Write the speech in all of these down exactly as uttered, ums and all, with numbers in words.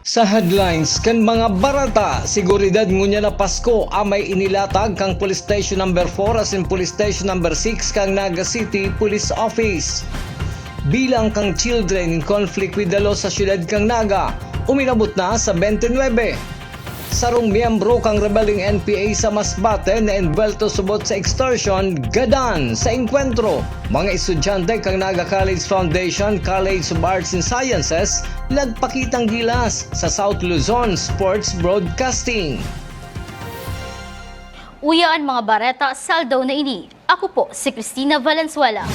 Sa headlines kan mga bareta, seguridad ngunyan na Pasko amay inilatag kan Police Station Number four asin Police Station Number six kan Naga City Police Office. Bilang kan children in conflict with the law sa siyudad kan Naga, uminabot na sa twenty-nine. Sarong miyembro kan rebeleng N P A sa Masbate na envuelto subot sa extortion, gadan sa engkwentro. Mga estudyante kan Naga College Foundation College of Arts and Sciences nagpakitang gilas sa South Luzon Sports Broadcasting. Uya an mga bareta sa aldaw na ini. Ako po si Cristina Valenzuela.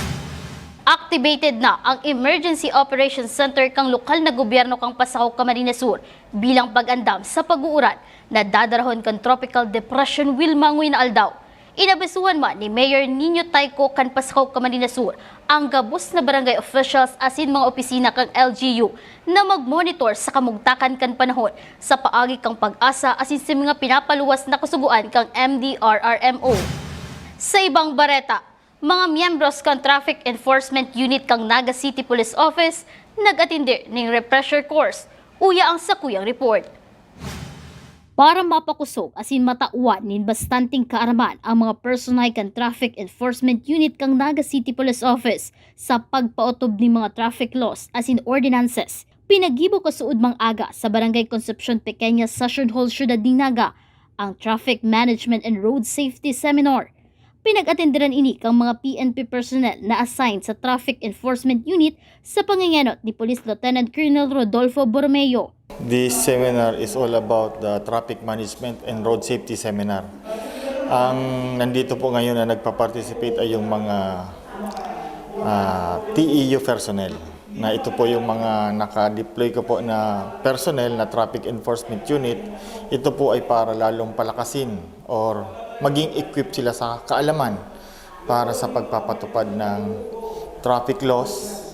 Activated na ang Emergency Operations Center kan lokal na gobyerno kan Pasacao, Camarines Sur bilang pag-andam sa pag-uuran na dadarahon kan Tropical Depression Wilma nguyang aldaw. Inabisuhan man ni Mayor Nino Tayco kan Pasacao, Camarines Sur ang gabos na barangay officials asin mga opisina kan L G U na magmonitor sa kamugtakan kan panahon sa paagi kan PAGASA asin sa mga pinapaluwas na kasugoan kan M D R R M O. Sa ibang bareta, mga miyembros kan Traffic Enforcement Unit kan Naga City Police Office nag-atender nin refresher course. Uya ang sakuyang report. Para mapakosog asin matawan nin bastanteng kaaraman ang mga personahe kan Traffic Enforcement Unit kan Naga City Police Office sa pagpaotob nin mga traffic laws asin ordinances, pinaggibo kasuodmang aga sa Barangay Concepcion Pequeña Session Hall, Siyudad nin Naga, ang Traffic Management and Road Safety Seminar. Pinag-atenderan ini kan mga P N P personnel na assigned sa Traffic Enforcement Unit sa pangengenot ni Police Lieutenant Colonel Rodolfo Borromeo. This seminar is all about the traffic management and road safety seminar. Ang nandito po ngayon na nagpa-participate ay yung mga, ah, T E U personnel, na ito po yung mga naka-deploy ko po na personnel na traffic enforcement unit. Ito po ay para lalong palakasin or maging equipped sila sa kaalaman para sa pagpapatupad ng traffic laws,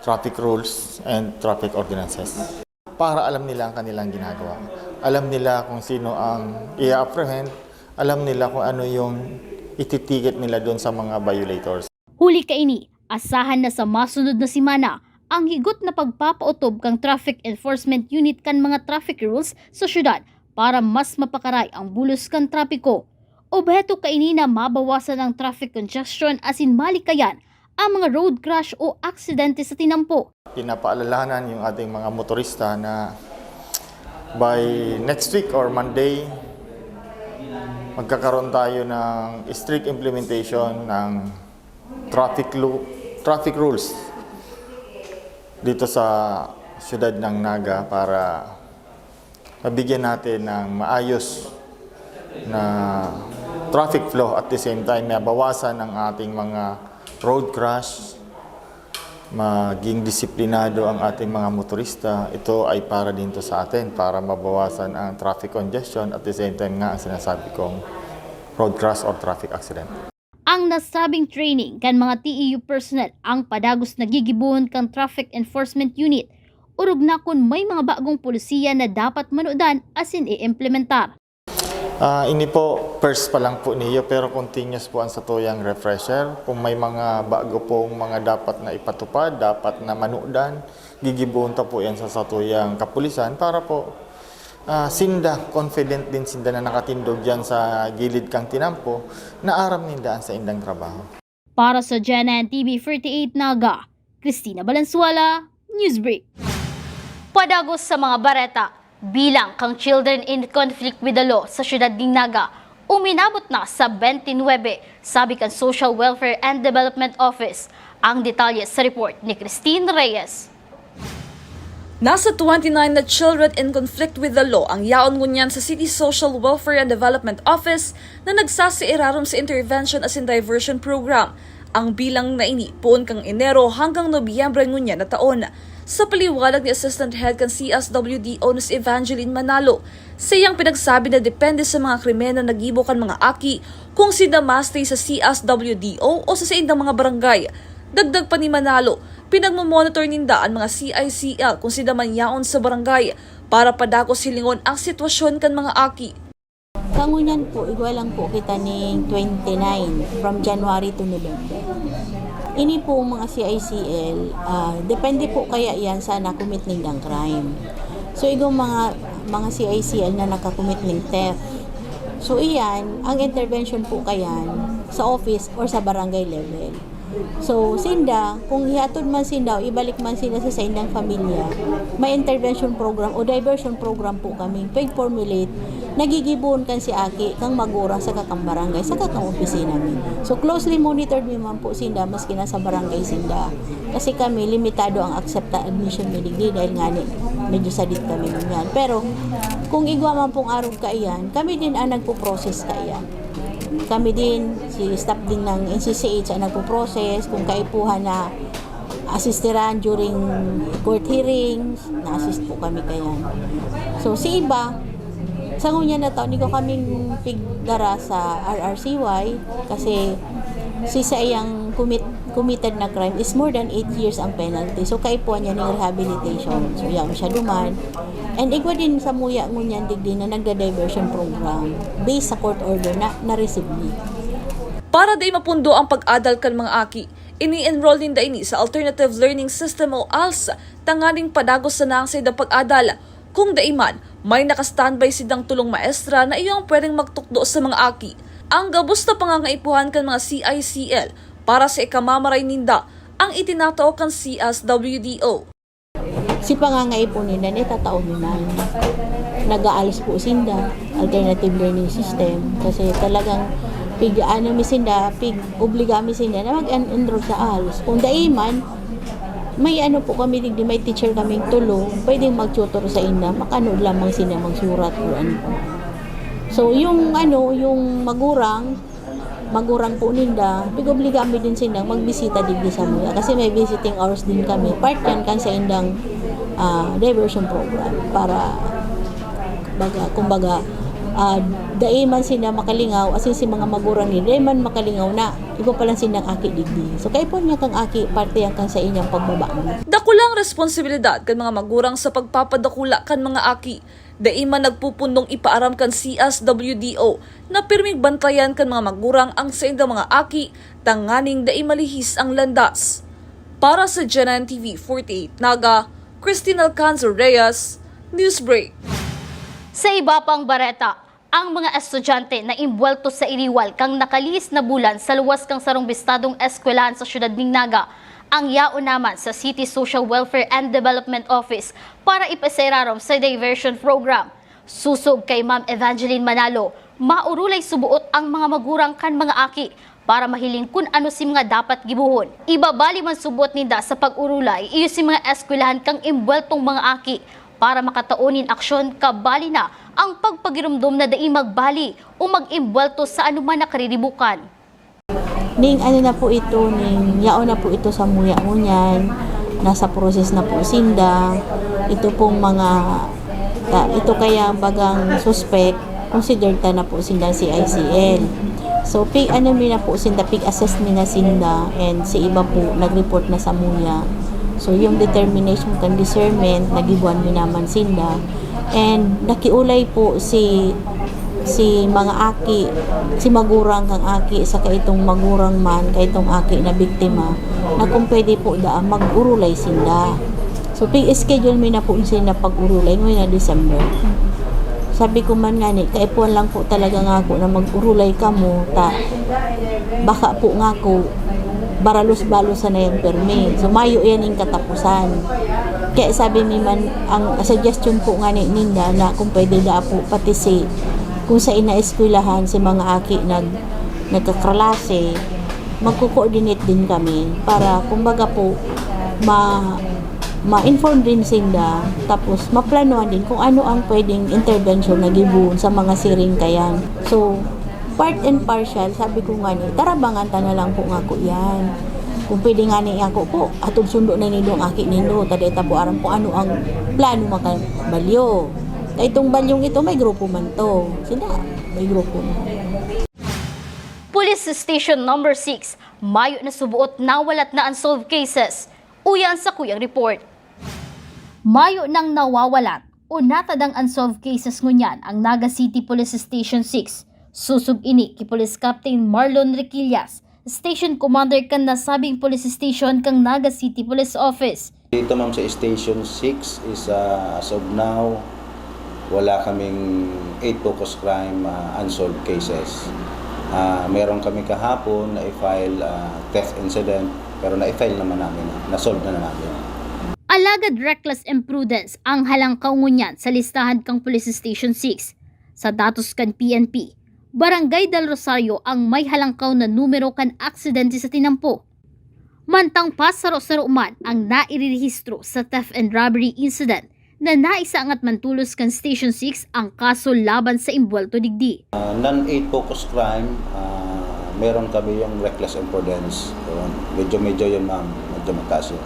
traffic rules, and traffic ordinances. Para alam nila ang kanilang ginagawa. Alam nila kung sino ang i-apprehend, alam nila kung ano yung ititicket nila doon sa mga violators. Huli kaini, asahan na sa masunod na semana ang higot na pagpapaotob kan Traffic Enforcement Unit kan mga traffic rules sa syudad para mas mapakaray ang bulos kan trapiko. Obheto kaini na mabawasan ang traffic congestion asin malikayan ang mga road crash o aksidente sa tinampo. Pinapaalalahanan yung ating mga motorista na by next week or Monday, magkakaroon tayo ng strict implementation ng traffic lu-, traffic rules dito sa siyudad ng Naga para mabigyan natin ng maayos na traffic flow, at the same time, mabawasan ang ating mga road crash, maging disiplinado ang ating mga motorista. Ito ay para din to sa atin, para mabawasan ang traffic congestion, at the same time nga ang sinasabi kong road crash or traffic accident. Ang nasabing training kan mga T E U personnel ang padagos na gigibohon kan Traffic Enforcement Unit. Orog na kun may mga bagong polisiya na dapat manudan asin i-implementar. Ah, ini po, first pa lang po niyo, pero continuous po ang satuyang refresher. Kung may mga bago pong mga dapat na ipatupad, dapat na manudan, gigibohon ta po yan sa satuyang kapulisan para po, ah, sinda, confident din sinda na nakatindog dyan sa gilid kang tinampo, na aram ninda ang saindang trabaho. Para sa G N N T V forty-eight Naga, Cristina Valenzuela, Newsbreak. Padagos sa mga bareta, bilang kan children in conflict with the law sa siyudad nin Naga, uminabot na sa twenty-nine, sabi kan Social Welfare and Development Office. Ang detalye sa report ni Christine Reyes. Nasa twenty-nine na children in conflict with the law ang yaon ngunyan sa City Social Welfare and Development Office na nagsasiirarom sa intervention asin diversion program. Ang bilang na ini, poon kan Enero hanggang Nobyembre ngunyan na taon. Sa paliwanag ni Assistant Head kan C S W D O na si Evangeline Manalo, saiyang pinagsabi na depende sa mga krimen na nagibo kan mga aki kung sinda ma-stay sa C S W D O o sa saindang mga barangay. Dagdag pa ni Manalo, pinagmo-monitor ninda an mga C I C L kung sinda man yaon sa barangay para padagos hilingon ang sitwasyon kan mga aki. Kangunyan po, igwa lang po kita ning twenty-nine from January to November. Ini pong mga C I C L, ah, depende po kaya yan sa na-commit nindang crime. So, igong mga, mga C I C L na nakakommit ning theft. So, iyan, ang intervention po kayan sa office or sa barangay level. So, sinda, kung ihatod man sinda o ibalik man sinda sa saindang pamilya, may intervention program o diversion program po kami pag-formulate, nagigibohon kan si aki, kang magurang, saka kang barangay, saka kang opisina mi. So, closely monitored mi man po sinda, maski nasa barangay sinda. Kasi kami, limitado ang accepta admission mi digdi dahil nga ni, medyo sadit kami ngunyan. Pero, kung igwa man pong arog kaiyan, kami din ang nagpo-process kaiyan. Kami din, si staff din ng N C C H ang nagpo-process, kung kaipuhan na asistiran during court hearings, na-assist po kami kaiyan. So, si iba, sa ngunyan na taon, di ko kaming pigdara sa R R C Y kasi si saiyang commit, committed na crime is more than eight years ang penalty. So, kaipuhan niya ng rehabilitation. So, yaon siya duman. And igwa din sa muya ngunyan digdi na nagda-diversion program based sa court order na na-receive niya. Para dai mapundo ang pag-adal kan mga aki, ini-enroll ninda ini sa Alternative Learning System o ALS, tanganing padagos sana ang saindang pag-adal. Kung dai man, may naka-standby sindang tulong maestra na iyo ang pwedeng magtukdo sa mga aki. Ang gabos na pangangaipuhan kan mga C I C L para sa ikamamaray ninda ang itinatao kan C S W D O. Si pangangaipo ninda, ni tatao mi man. Nag-ALS po sinda, alternative learning system. Kasi talagang pig ano mi sinda, pig obliga mi sinda na mag-enroll sa ALS. Kung dai man, may ano po kami digdi, may teacher kaming tulo, pwedeng mag-tutor sa inda, makanood lamang sinda magsurat or ano po. So, yung ano, yung magurang, magurang po ninda, pig-obliga mi din sindang magbisita digdi sa muya kasi may visiting hours din kami. Part yan kan sa indang ah, diversion program para baga, kumbaga, ah, dai man sinda makalingaw, asin si mga magurang ni dai man makalingaw na iba pa lang sindang aki digdi. So, kaipuhan niya kang aki, parte yan kan sa inyang pagbabangon. Dakulang responsibilidad kan mga magurang sa pagpapadakula kan mga aki. Dai man nagpupundong ipaaram kan C S W D O na pirming bantayan kan mga magurang ang saindang mga aki tanganing dai malihis ang landas. Para sa G N N T V forty-eight Naga, Christine Alcanzo Reyes, Newsbreak. Sa iba pang bareta, ang mga estudyante na imbuwelto sa iriwal kan nakalihis na bulan sa luwas kan sarong bistadong eskwelahan sa siyudad nin Naga, ang yaon naman sa City Social Welfare and Development Office para ipasairarom sa diversion program. Sosog kay Ma'am Evangeline Manalo, maurulay suboot ang mga magurang kan mga aki para mahiling kun ano si mga dapat gibohon. Ibabali man suboot ninda sa pag-urulay iyo si mga eskwelahan kan imbuweltong mga aki para makatao nin aksyon, kabali na ang pagpagiromdom na dai magbali o mag-imbuwelto sa anoman na kariribukan. Ning ano na po ito, ning yaon na po ito sa muya ngunyan, nasa process na po sinda. Ito pong mga, ta, ito kaya bagang suspect, considered ta na po sinda C I C L. So, pig ano mi na po sinda, pig-assess mi na sinda, and si iba po, nag-report na sa muya. So, yung determination kan discernment, nagibuan mi naman sinda. And nakiulay po si si mga aki, si magurang kang aki, saka itong magurang man, kay itong aki na biktima, na kung pwede po daan, mag-urulay sinda. So, pig-schedule mi na po sinda pag-urulay ngayon na December. Sabi ko man nga ni, kaipuhan lang po talaga nga ako na mag-urulay kamo, ta baka po nga ako, baralos-balos na yung permi. So, mayo yan yung katapusan. Kaya sabi mi man, ang suggestion po nga ni ninda na kung pwede da po pati si, kung sa inaeskwelahan si mga aki nag, nagkaklase, magko-coordinate din kami para kumbaga po ma, ma-inform din sinda, tapos maplanuhan din kung ano ang pwedeng intervention na gibohon sa mga siring kayan. So, part and parcel, sabi ko nga ni, tarabangan ta na lang po nga ko yan. Kung pwede nga ni ako po, atod sundo na nindong aki nindo, ta dai ta po aram kung ano ang plano makabalyo. Kay itong balyong ito, may grupo man to. Sila, may grupo na. Police Station Number six, mayo na suboot nawalat na unsolved cases. Uya an sakuyang report. Mayo nang nawawalat o natadang unsolved cases ngunyan ang Naga City Police Station six. Susog ini ki Police Captain Marlon Requillas, Station Commander kan nasabing police station kan Naga City Police Office. Dito, ma'am, sa Station six is, ah, as of now, wala kaming eight focus crime, ah, unsolved cases. Ah, meron kami kahapon na i-file, ah, theft incident, pero na-file naman namin, na-solve na, na namin. Alagad reckless imprudence ang halangkaw ngunyan sa listahan kan Police Station six. Sa datos kan P N P, Barangay Del Rosario ang may halangkaw na numero kan aksidente sa tinampo. Mantang pasaro-saro man ang nairerehistro sa theft and robbery incident na naisangat man tolos kan Station six ang kaso laban sa imbuwelto digdi. Ah, non eight focus crime, ah, meron kami yung reckless imprudence. Yun. Medyo, medyo yun, ma'am. Medyo mataas yun.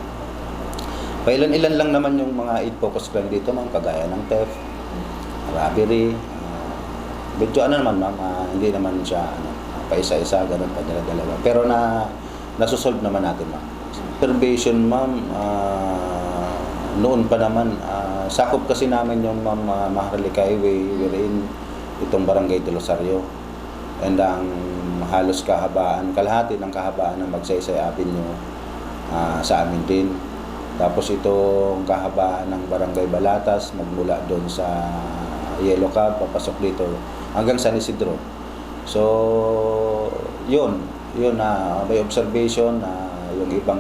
Pailan-ilan lang naman yung mga eight focus crime dito, ma'am, kagaya ng theft, robbery. Ah, medyo ano naman, ma'am, ah, hindi naman siya, ano, paisa-isa, ganun, padala-dalawa. Pero na, nasosolve naman natin, ma'am. Observation, ma'am, ah, noon pa naman, ah, sakop kasi namin yung, ma'am, ah, Maharlika Highway, wherein itong Barangay Del Rosario. And ang halos kahabaan, kalahati ng kahabaan ng Magsaysay Avenue, ah, sa amin din. Tapos itong kahabaan ng Barangay Balatas, magmula doon sa Yellow Cab, papasok dito, hanggang San Isidro. So, yun. Yun na may observation na yung ibang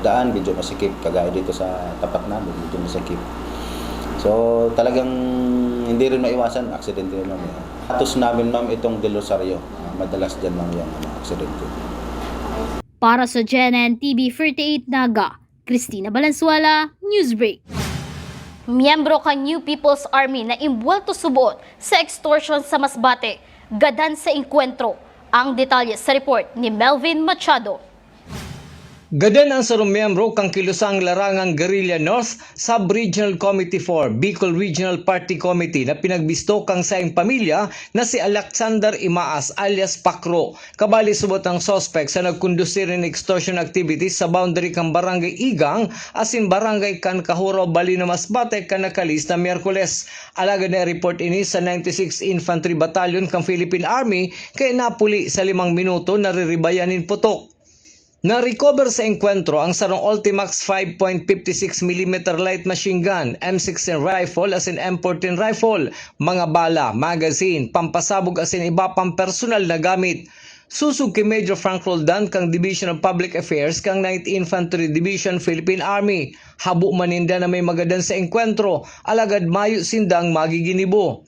daan medyo masikip, kagaya dito sa tapat namin, medyo masikip. So, talagang hindi rin maiwasan, aksidente rin, ma'am, eh. Status namin, ma'am, itong Del Rosario. Ah, madalas dyan, ma'am, yung, ano, aksidente. Para sa G N N T V forty-eight Naga, Christina Valenzuela, Newsbreak. Miyembro kan New People's Army na imbuwelto suboot sa extortion sa Masbate, gadan sa engkwentro. Ang detalye sa report ni Melvin Machado. Gadan ang sarong miyembro kan Kilusang Larangang Guerrilla North Sub-Regional Committee four, Bicol Regional Party Committee, na pinagbisto kan saiyang pamilya na si Alexander Imaas alias Pakro. Kabali subot ang suspek sa nagkondusir nin extortion activities sa boundary kan Barangay Igang asin Barangay kan Kahuraw, Balino, Masbate kan nakalis na Miyerkules. Alagad na-report ini sa ninety-six Infantry Battalion kan Philippine Army, kaya napuli sa limang minuto nariribayan nin putok. Na-recover sa engkwentro ang sarong Ultimax five point fifty six millimeter light machine gun, M sixteen rifle asin M fourteen rifle, mga bala, magazine, pampasabog asin iba pang personal na gamit. Susog ki Major Frank Roldan kan Division of Public Affairs kan Ninth Infantry Division, Philippine Army. Habo man ninda na may magadan sa engkwentro, alagad mayo sindang magiginibo.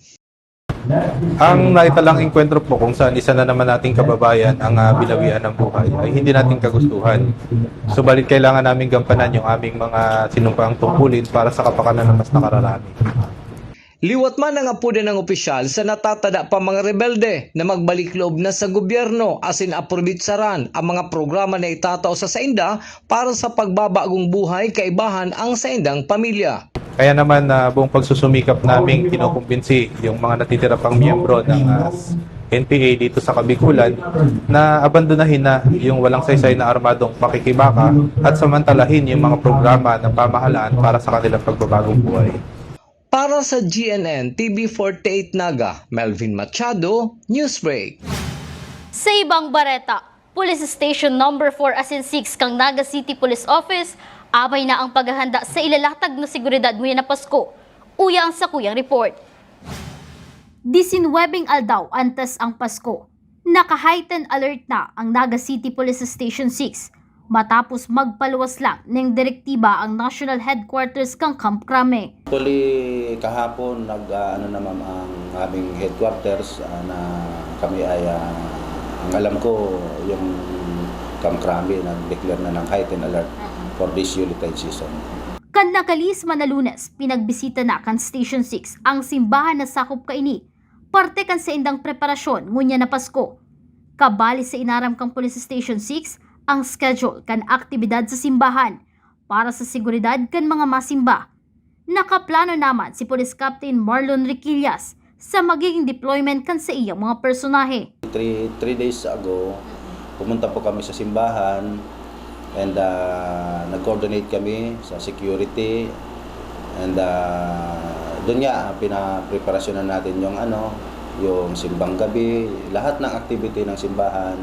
Ang naitalang engkwentro po kung saan isa na naman nating kababayan ang, ah, binawian ng buhay ay hindi natin kagustuhan. Subalit kailangan namin gampanan yung aming mga sinumpaang tungkulin para sa kapakanan ng mas nakararami. Liwat man ang apodan ng opisyal sa natatada pa mga rebelde na magbalik loob na sa gobyerno asin aprobitsaran ang mga programa na itatao sa sainda para sa pagbabagong buhay kaibahan ang saindang pamilya. Kaya naman, ah, buong pagsusumikap naming kinukumbinsi yung mga natitira pang miyembro ng, ah, N P A dito sa Kabigulan na abandonahin na yung walang saysay na armadong pakikibaka at samantalahin yung mga programa ng pamahalaan para sa kanilang pagbabagong buhay. Para sa G N N T V forty-eight Naga, Melvin Machado, Newsbreak. Sa ibang bareta, Police Station Number four asin six kan Naga City Police Office, abay na ang paghahanda sa ilalatag na seguridad ngunyan na Pasko. Uya ang sakuyang report. Disinwebeng aldaw antes ang Pasko, naka-heightened alert na ang Naga City Police Station six matapos magpaluwas lang nin direktiba ang National Headquarters kan Camp Crame. Actually, kahapon, nag, ah, ano na, ma'am, ang aming headquarters, ah, na kami ay, ah, ang alam ko, yung Camp Crame, nag-declare na ng heightened alert for this Yuletide season. Kan nakalihis man na Lunes, pinagbisita na kan Station six ang simbahan na sakop kaini, parte kan saindang preparasyon ngunyan na Pasko. Kabali sa inaram kan Police Station six ang schedule kan aktibidad sa simbahan para sa seguridad kan mga masimba. Nakaplano naman si Police Captain Marlon Riquillas sa magiging deployment kan saiyang mga personahe. Three, three days ago, pumunta po kami sa simbahan and, ah, nag-coordinate kami sa security and, ah, dun nga, ah, pinapreparasyonan natin yung ano, yung simbang gabi, lahat ng activity ng simbahan.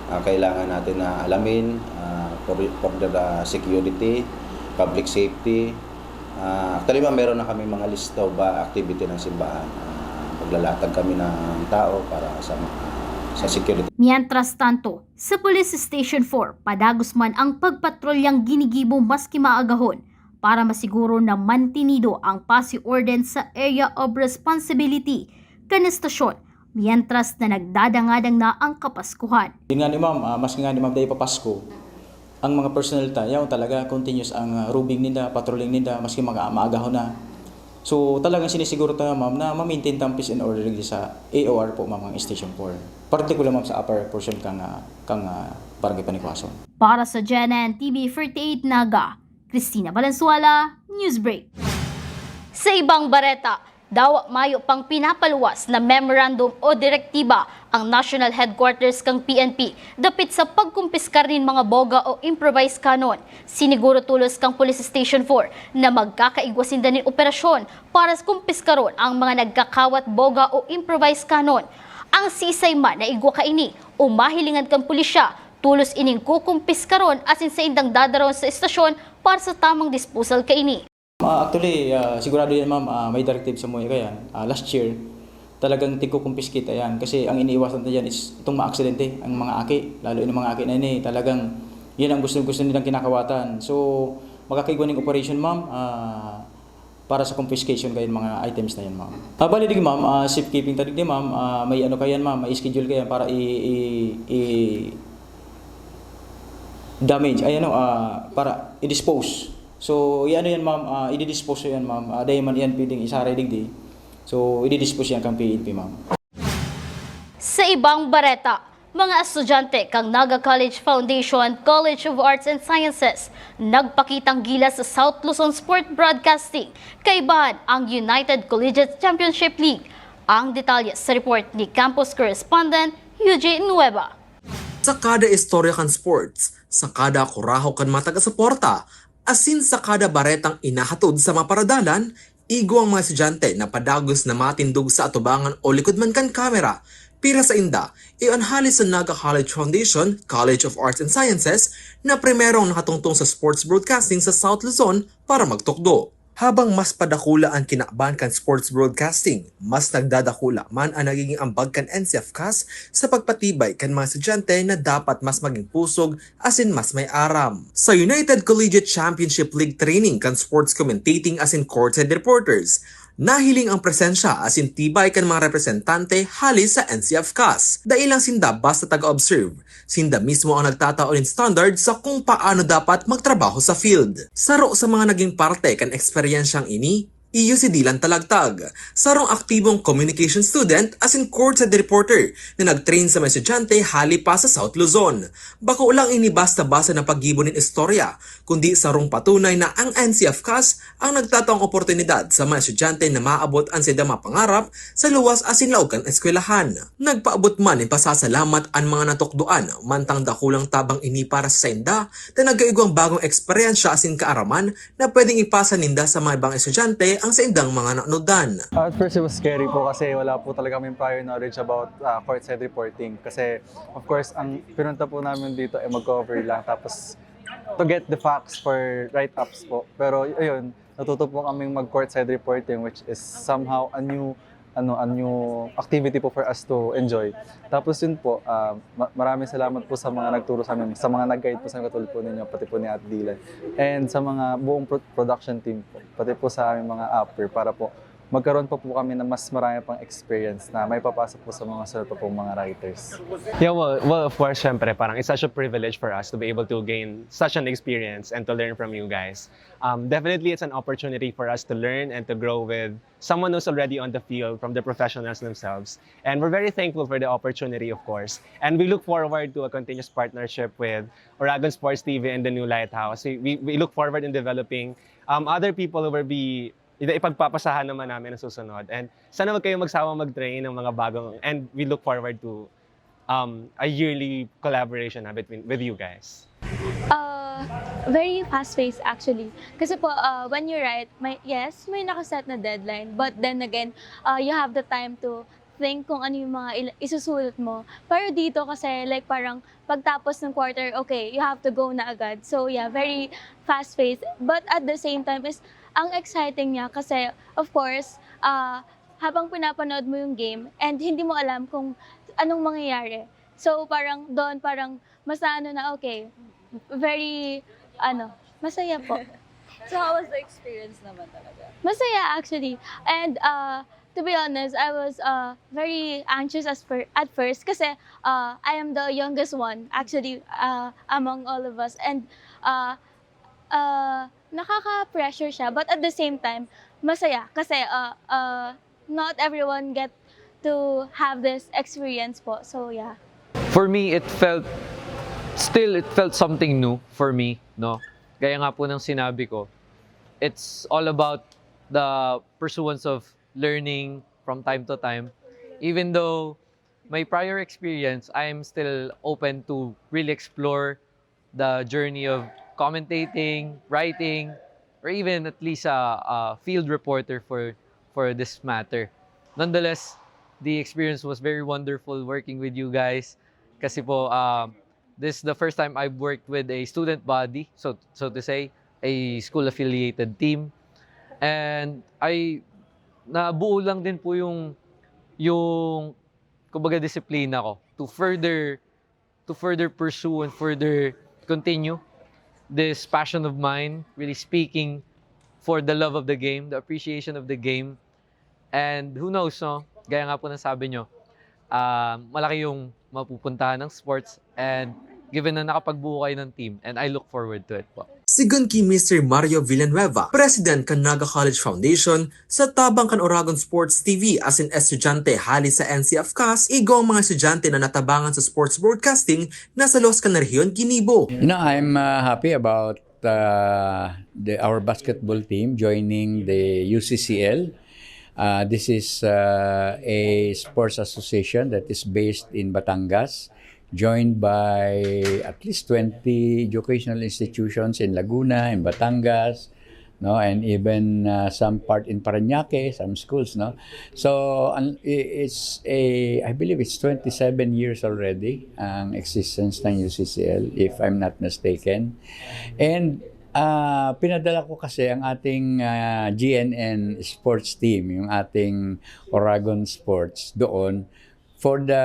Ah, kailangan natin na alamin, ah, for, for the, ah, security, public safety. Ah, actually, ma'am, meron na kami mga list of, ah, activity ng simbahan. Ah, maglalatag kami ng tao para sa mga, sa security. Mientras tanto, sa Police Station four, padagos man ang pagpatrulyang ginigibo maski maagahon para masiguro na mantinido ang pasi orden sa area of responsibility kan estasyon, mientras na nagdadangadang na ang Kapaskuhan. Yun nga ni ma'am, ah, maski nga ni ma'am dahil papasko, ang mga personnel ta, yaw talaga continuous ang ah, roving ninda, patrolling ninda, maski mga maagahon na. So talagang sinisiguro ta ma'am na ma-maintain ta ang peace and order digdi sa A O R po ma'am ang Station four. Particular ma'am sa upper portion kang ah, kang ah, Barangay Panikwason. Para sa G N N T V forty-eight Naga, Christina Valenzuela, Newsbreak. Sa ibang bareta, dawa mayo pang pinapaluwas na memorandum o direktiba ang National Headquarters kan P N P dapit sa pagkumpiskar nin mga boga o improvised cannon. Siniguro tolos kan Police Station four na magkakaigwa sinda nin operasyon para kumpiskaron ang mga nagkakawat boga o improvised cannon. Ang siisay man na igwa kaini o mahilingan kan pulisya, tolos ining kukumpiskaron asin saindang dadarawon sa estasyon para sa tamang disposal kaini. Ah, actually, ah, sigurado yan ma'am, ah, may directive sa MOECA yan. Ah, last year, talagang tigko-confiscate yan. Kasi ang iniiwasan natin dyan is itong mga aksidente, ang mga aki. Lalo yung mga aki na yun eh, talagang yan ang gusto-gusto nilang kinakawatan. So, makakaigwa ng operation ma'am, ah, para sa confiscation kayo ng mga items na yan ma'am. Ah, bali digdi ma'am, ah, safekeeping ta digdi ma'am, ah, may ano kayan ma'am, may schedule kayan para i, i, i damage, ay ano, ah, para i-dispose. So, i-ano yan ma'am, ah, i-dispose yan ma'am. Ah, dahil man yan pwedeng isaray digdi. So, i-dispose yan kang P N P ma'am. Sa ibang bareta, mga estudyante kan Naga College Foundation, College of Arts and Sciences, nagpakitang gilas sa South Luzon Sport Broadcasting, kaibahan ang United Collegiate Championship League. Ang detalye sa report ni campus correspondent Eugene Nueva. Sa kada istorya kan sports, sa kada kurahaw kan mga taga-suporta, asin sa kada baretang inahatod sa mga paradalan, igwa ang mga estudyante na padagos na matindog sa atubangan o likod man kan kamera. Pira sainda, iyo an hali sa Naga College Foundation, College of Arts and Sciences, na primerong nakatungtong sa sports broadcasting sa South Luzon para magtukdo. Habang mas padakula an kinaban kan sports broadcasting, mas nagdadakula man an nagiging ambag kan N C F CAS sa pagpatibay kan mga estudyante na dapat mas maging pusog asin mas may aram. Sa United Collegiate Championship League training kan sports commentating asin courtside reporters, nahiling ang presensya asin tibay kan mga representante hali sa N C F CAS. Dai lang sinda basta taga-observe, sinda mismo ang nagtatao nin standard sa kung paano dapat magtrabaho sa field. Saro sa mga naging parte kan eksperyensyang ini, iyo si Dylan Talagtag, sarong aktibong communication student asin courtside reporter na nag-train sa mga estudyante hali pa sa South Luzon. Bako lang ini basta-basta na paggibo nin istorya, kundi sarong patunay na ang N C F CAS ang nagtataong oportunidad sa mga estudyante na maabot an saindang mga pangarap sa luwas asin laog kan eskwelahan. Nagpaabot man nin pasasalamat an mga natukdoan, mantang dakulang tabang ini para sa sainda, ta nagkaigwang bagong eksperyensya asin kaaraman na pwedeng ipasa ninda sa mga ibang estudyante ang saindang mga nanudan. At first, it was scary po kasi wala po talaga kaming prior knowledge about ah, courtside reporting. Kasi, of course, ang pinunta po namin dito ay mag-cover lang. Tapos, to get the facts for write-ups po. Pero, ayun, natuto po kaming mag-courtside reporting, which is somehow a new ano a new activity po for us to enjoy. Tapos yun po, ah, ma- maraming salamat po sa mga nagturo sa amin, sa mga nag-guide po sa amin, katulad po ninyo, pati po ni Ate Dylan. And sa mga buong pro- production team po, pati po sa aming mga upper, para po magkaroon pa po kami ng mas marami pang experience na maipapasa po sa mga sunod pa pong mga writers. Yeah, well, well, of course, syempre, parang it's such a privilege for us to be able to gain such an experience and to learn from you guys. Um, definitely, it's an opportunity for us to learn and to grow with someone who's already on the field from the professionals themselves. And we're very thankful for the opportunity, of course. And we look forward to a continuous partnership with Oragon Sports T V and the New Lighthouse. We, we, we look forward in developing um, other people who will be ipagpapasahan naman namin ang susunod. And sana wag kayong magsawang mag-train ng mga bagong, and we look forward to um, a yearly collaboration na between with you guys. Uh, very fast-paced actually. Kasi po, uh, when you write, may, yes, may nakaset na deadline. But then again, uh, you have the time to think kung ano yung mga il- isusulat mo. Pero dito kasi, like, parang pagtapos ng quarter, okay, you have to go na agad. So, yeah, very fast-paced. But at the same time is, ang exciting niya kasi, of course, ah, habang pinapanood mo yung game and hindi mo alam kung anong mangyayari. So, parang doon, parang mas ano na, okay, very, ano, masaya po. So how was the experience naman talaga? Masaya actually. And uh, to be honest, I was uh, very anxious as fir- at first kasi uh, I am the youngest one actually uh, among all of us. And uh, uh, nakaka-pressure siya, but at the same time, masaya kasi uh, uh, not everyone get to have this experience po. So yeah. For me, it felt still it felt something new for me, no? Gaya nga po ng sinabi ko, it's all about the pursuance of learning from time to time. Even though my prior experience, I am still open to really explore the journey of commentating, writing, or even at least a, a field reporter for for this matter. Nonetheless, the experience was very wonderful working with you guys. Kasi po, uh, this is the first time I've worked with a student body, so so to say, a school-affiliated team. And I nabuo lang din po yung yung kumbaga disiplina ko to further to further pursue and further continue this passion of mine, really speaking for the love of the game, the appreciation of the game. And who knows, no? Gaya nga po ng sabi nyo, ah, malaki yung mapupuntahan ng sports, and given na nakapagbuo kayo ng team, and I look forward to it po. Sigon ki Mister Mario Villanueva, President kan Naga College Foundation, sa tabang kan Oragon Sports T V asin estudyante hali sa N C F CAS, igwang mga estudyante na natabangan sa sports broadcasting na sa luwas kan rehiyon ginibo. You know, I'm uh, happy about uh, the, our basketball team joining the U C C L. Uh, this is uh, a sports association that is based in Batangas, joined by at least twenty educational institutions in Laguna, in Batangas, no, and even uh, some part in Parañaque, some schools, no. So, an- i- it's a, I believe it's twenty-seven years already ang existence ng U C C L, if I'm not mistaken. And uh, pinadala ko kasi ang ating uh, G N N sports team, yung ating Oragon Sports doon for the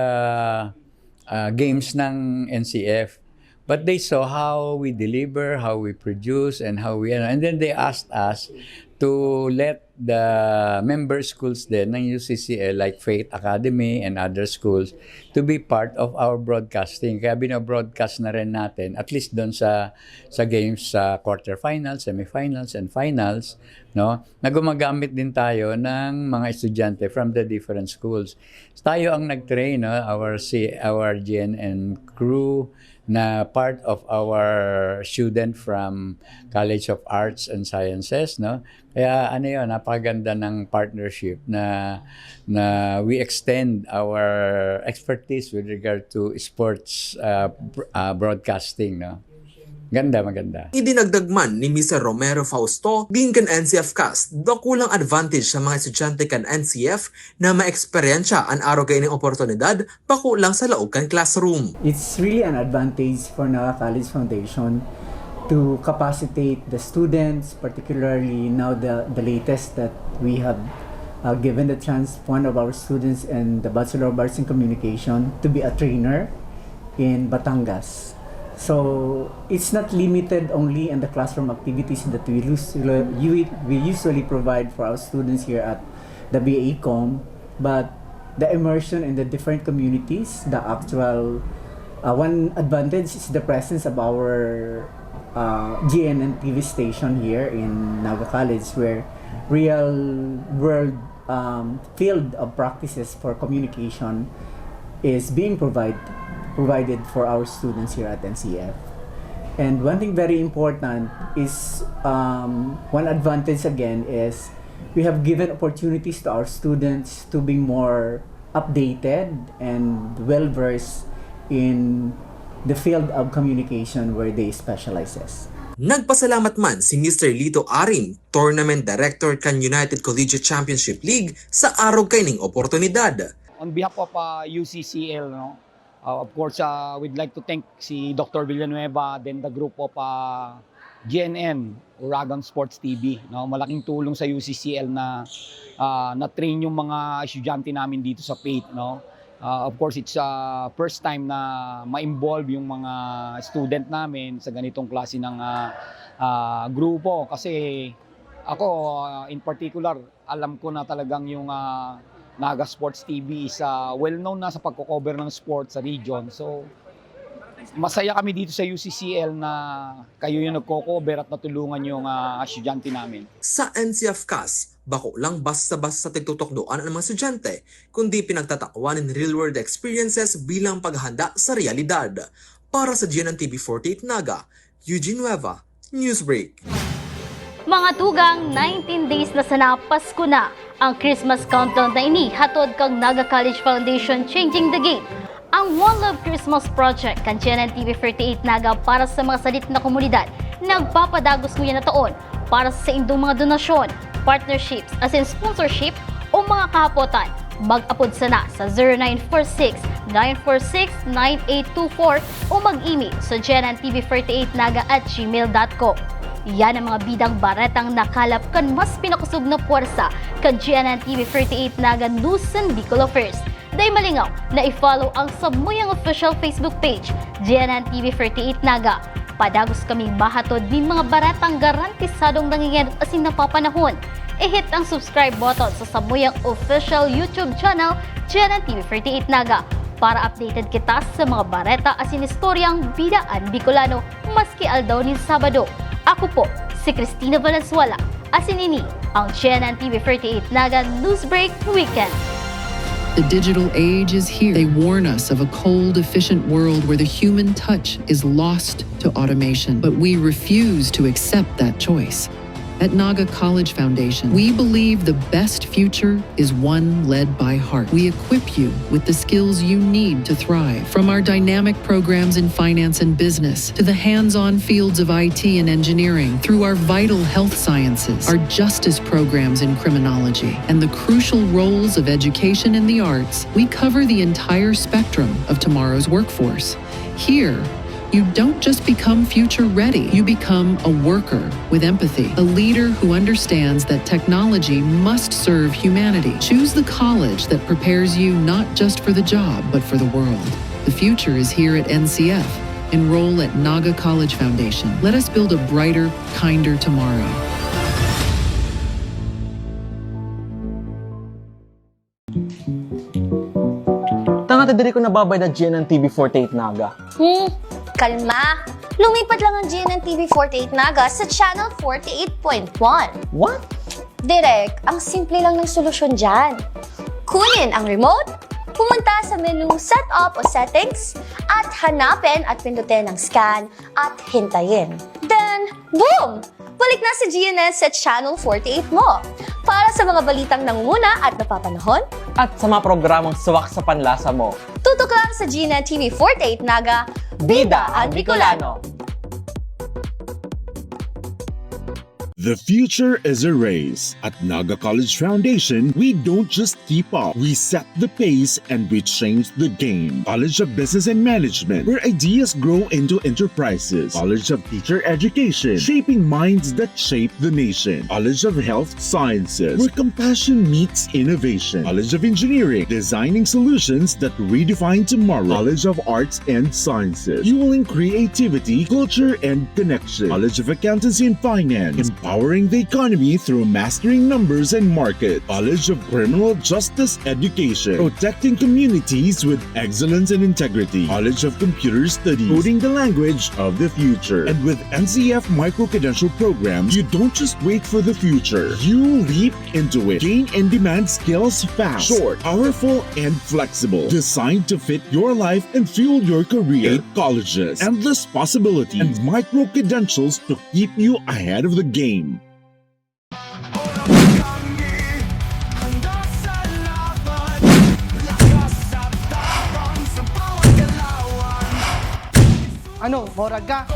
uh, games ng N C F. But they saw how we deliver, how we produce, and how we, ano, and then they asked us to let the member schools din ng U C C L, like Faith Academy and other schools, to be part of our broadcasting. Kaya bino-broadcast na rin natin, at least doon sa, sa games, sa quarterfinals, semifinals, and finals, no? Na gumagamit din tayo ng mga estudyante from the different schools. Tayo ang nag-train, no? Our, si, our G N N crew, na part of our student from College of Arts and Sciences, no? Kaya ano yun, napaganda ng partnership na na we extend our expertise with regard to sports uh, br- uh, broadcasting, no? Ganda, maganda. Idinagdag man ni Mister Romero Fausto, dean kan N C F CAS, dakulang advantage sa mga estudyante kan N C F na maeksperiensya an arog kaining oportunidad bako lang sa laog kan classroom. It's really an advantage for Naga College Foundation to capacitate the students, particularly now the, the latest that we have uh, given the chance, one of our students in the Bachelor of Arts in Communication to be a trainer in Batangas. So it's not limited only in the classroom activities that we usually, we, we usually provide for our students here at the B A Ecom, but the immersion in the different communities, the actual uh, one advantage is the presence of our uh, G N N T V station here in Naga College, where real world um, field of practices for communication is being provide, provided for our students here at N C F. And one thing very important is um, one advantage again is we have given opportunities to our students to be more updated and well versed in the field of communication where they specializes. Nagpasalamat man si Mister Lito Arin, Tournament Director kan United Collegiate Championship League, sa arog kaining oportunidad. On behalf of uh, U C C L, no, uh, of course, uh, we'd like to thank si Doctor Villanueva, then the group of uh, G N N, Uragon Sports T V. No? Malaking tulong sa U C C L na uh, na-train yung mga estudyante namin dito sa Faith. No? Uh, of course, it's uh, first time na ma-involve yung mga student namin sa ganitong klase ng uh, uh, grupo. Kasi ako, uh, in particular, alam ko na talagang yung uh, Naga Sports T V is uh, well-known na sa pagko-cover ng sports sa region. So, masaya kami dito sa U C C L na kayo yung nagko-cover at natulungan yung uh, estudyante namin. Sa N C F CAS, bako lang basta-basta tigtutukdoan ang mga estudyante, kundi pinagtatakwan nin real-world experiences bilang paghahanda sa realidad. Para sa G N N T V forty-eight Naga, Eugene Nueva, Newsbreak. Mga tugang, nineteen days na sana Pasko na. Ang Christmas countdown na ini hatod kang Naga College Foundation, Changing the Game. Ang One Love Christmas Project kan G N N T V forty-eight Naga para sa mga sadit na komunidad nagpapadagos ngunyan na taon para sa saindong mga donasyon, partnerships, as in sponsorship o mga kahapotan. Mag-apod sana sa zero nine four six, nine four six, nine eight two four o mag-email sa G N N T V forty-eight Naga at gmail dot com. Yan ang mga bidang baretang nakalap kan mas pinakosog na pwersa kan G N N T V forty-eight Naga News and Bicol Affairs. Dai malingaw na i-follow ang samuyang official Facebook page, G N N T V forty-eight Naga. Padagos kaming mahatod nin mga baretang garantisadong nangingenot asin napapanahon. I-hit ang subscribe button sa samuyang official YouTube channel, G N N T V forty-eight Naga, para updated kita sa mga bareta asin istoryang bida an Bicolano maski aldaw nin Sabado. Ako po si Christina Valenzuela, asin ini ang G N N T V forty-eight Naga Newsbreak Weekend. The digital age is here. They warn us of a cold, efficient world where the human touch is lost to automation, but we refuse to accept that choice. At Naga College Foundation, we believe the best future is one led by heart. We equip you with the skills you need to thrive, from our dynamic programs in finance and business to the hands on fields of I T and engineering, through our vital health sciences, our justice programs in criminology, and the crucial roles of education and the arts. We cover the entire spectrum of tomorrow's workforce. Here, you don't just become future ready, you become a worker with empathy, a leader who understands that technology must serve humanity. Choose the college that prepares you not just for the job, but for the world. The future is here at N C F. Enroll at Naga College Foundation. Let us build a brighter, kinder tomorrow. Tanga ta diri ko nababayad na G N N T V forty-eight Naga. Hmm, kalma. Lumipat lang ang G N N T V forty-eight Naga sa Channel forty-eight point one. What? Direk, ang simple lang ng solusyon dyan. Kunin ang remote, pumunta sa menu Setup o Settings, at hanapin at pindutin ang Scan at hintayin. Then, boom! Balik na si G N S sa Channel forty-eight mo. Para sa mga balitang nangunguna at napapanahon, at sa mga programang swak sa panlasa mo, tutok lang sa G N N T V forty-eight Naga, Bida ang Bicolano. The future is a race. At Naga College Foundation, we don't just keep up. We set the pace and we change the game. College of Business and Management, where ideas grow into enterprises. College of Teacher Education, shaping minds that shape the nation. College of Health Sciences, where compassion meets innovation. College of Engineering, designing solutions that redefine tomorrow. College of Arts and Sciences, fueling creativity, culture, and connection. College of Accountancy and Finance, empowering the economy through mastering numbers and markets. College of Criminal Justice Education, protecting communities with excellence and integrity. College of Computer Studies, coding the language of the future. And with N C F micro-credential programs, you don't just wait for the future. You leap into it. Gain in-demand skills fast, short, powerful, and flexible. Designed to fit your life and fuel your career. Eight colleges, endless possibilities, and micro-credentials to keep you ahead of the game. Ano, morag ka?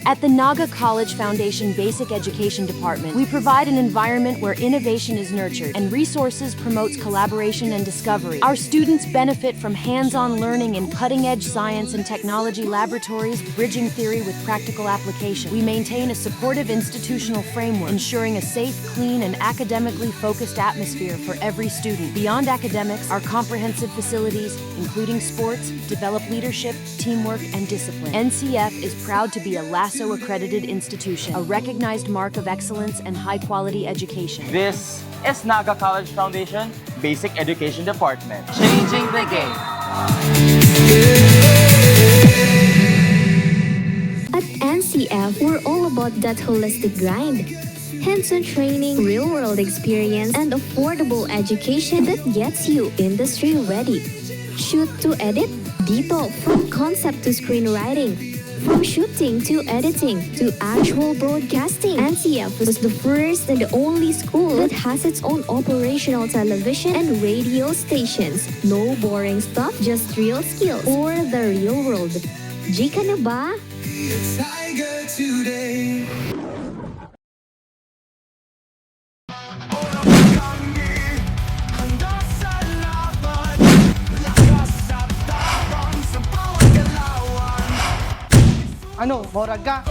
At the Naga College Foundation Basic Education Department, we provide an environment where innovation is nurtured and resources promotes collaboration and discovery. Our students benefit from hands-on learning in cutting-edge science and technology laboratories, bridging theory with practical application. We maintain a supportive institutional framework, ensuring a safe, clean, and academically focused atmosphere for every student. Beyond academics, our comprehensive facilities, including sports, develop leadership, teamwork, and discipline. N C F is proud to be a LASO accredited institution, a recognized mark of excellence and high-quality education. This is Naga College Foundation Basic Education Department. Changing the game. At N C F, we're all about that holistic grind. Hands-on training, real-world experience, and affordable education that gets you industry-ready. Shoot to edit? Dito, from concept to screenwriting. From shooting to editing to actual broadcasting, N C F is the first and only school that has its own operational television and radio stations. No boring stuff, just real skills for the real world. G ka na ba? Tiger today. Ano, morag ka?